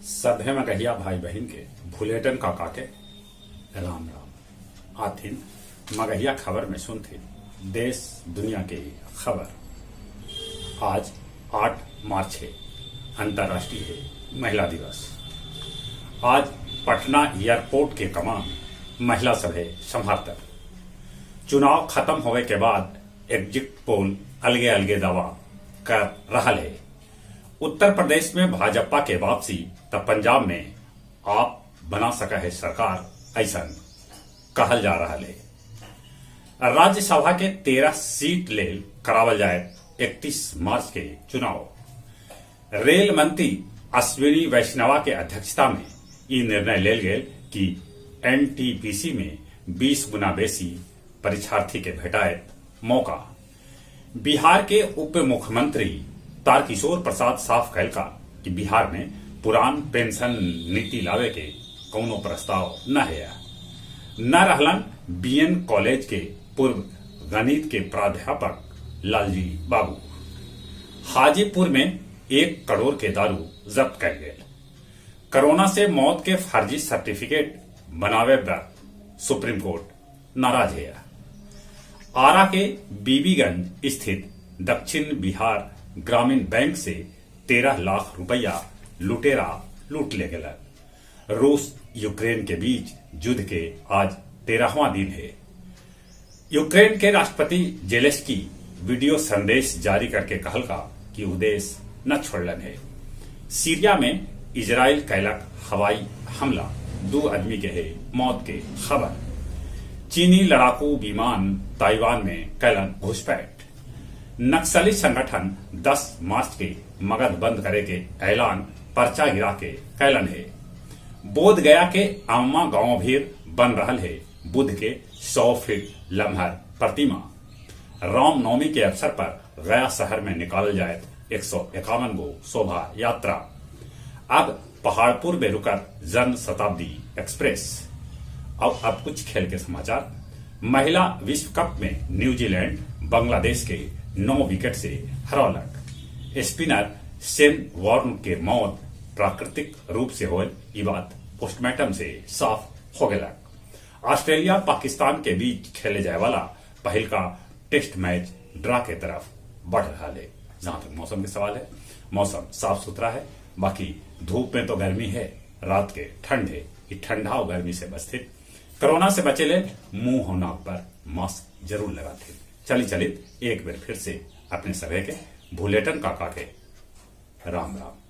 सभे मगहिया भाई बहिन के भुलेटन काका के राम राम। आथिन मगहिया खबर में सुनथिन देश दुनिया के खबर। आज 8 मार्च है, अंतर्राष्ट्रीय महिला दिवस। आज पटना एयरपोर्ट के कमान महिला सभे संभालतन। चुनाव खत्म होवे के बाद एग्जिट पोल अलगे अलगे दावा कर रहल है। उत्तर प्रदेश में भाजपा के वापसी त पंजाब में आप बना सका है सरकार, ऐसा कहल जा रहा है। राज्यसभा के 13 सीट लेल करावल जाए 31 मार्च के चुनाव। रेल मंत्री अश्विनी वैष्णवा के अध्यक्षता में ई निर्णय लेल गेल कि एनटीपीसी में 20 गुना बेसी परीक्षार्थी के भेटाए मौका। बिहार के उप मुख्यमंत्री तारकिशोर प्रसाद साफ कहलका कि बिहार में पुरान पेंशन नीति लावे के कौनो प्रस्ताव न है। न रहलन बीएन कॉलेज के पूर्व गणित के प्राध्यापक लालजी बाबू। हाजीपुर में 1 करोड़ के दारू जब्त कर गए। कोरोना से मौत के फर्जी सर्टिफिकेट बनावे पर सुप्रीम कोर्ट नाराज है। आरा के बीबीगंज स्थित दक्षिण बिहार ग्रामीण बैंक से 13 लाख रुपया लुटेरा लूट ले गया। रूस यूक्रेन के बीच युद्ध के आज 13वां दिन है। यूक्रेन के राष्ट्रपति जेलेंस्की वीडियो संदेश जारी करके कहलका कि उ देश न छोड़लन है। सीरिया में इजराइल कैलक हवाई हमला, 2 आदमी के है मौत के खबर। चीनी लड़ाकू विमान ताइवान में कैलन घुसपैठ। नक्सली संगठन 10 मार्च के मगध बंद करे के ऐलान पर्चा गिरा के कैलन है। बोध गया के आमा गांव भीर बन रहल है बुद्ध के 100 फीट लम्हर प्रतिमा। रामनवमी के अवसर पर गया शहर में निकालल जाए 151 गो शोभा यात्रा। अब पहाड़पुर में रुकत जन शताब्दी एक्सप्रेस। अब कुछ खेल के समाचार। महिला विश्व कप में न्यूजीलैंड बांग्लादेश के 9 विकेट से हरौलक। स्पिनर शेन वॉर्न के मौत प्राकृतिक रूप से होल, ई बात पोस्टमार्टम से साफ हो गया। ऑस्ट्रेलिया पाकिस्तान के बीच खेले जाए वाला पहल का टेस्ट मैच ड्रा के तरफ बढ़ रहा है। जहां तक मौसम के सवाल है, मौसम साफ सुथरा है, बाकी धूप में तो गर्मी है, रात के ठंड है। ये ठंडा और गर्मी से बचते, कोरोना से बचे ले मुंह और नाक पर मास्क जरूर लगाते। चली चलित एक बार फिर से अपने सभे के भुलेटन काका के राम राम।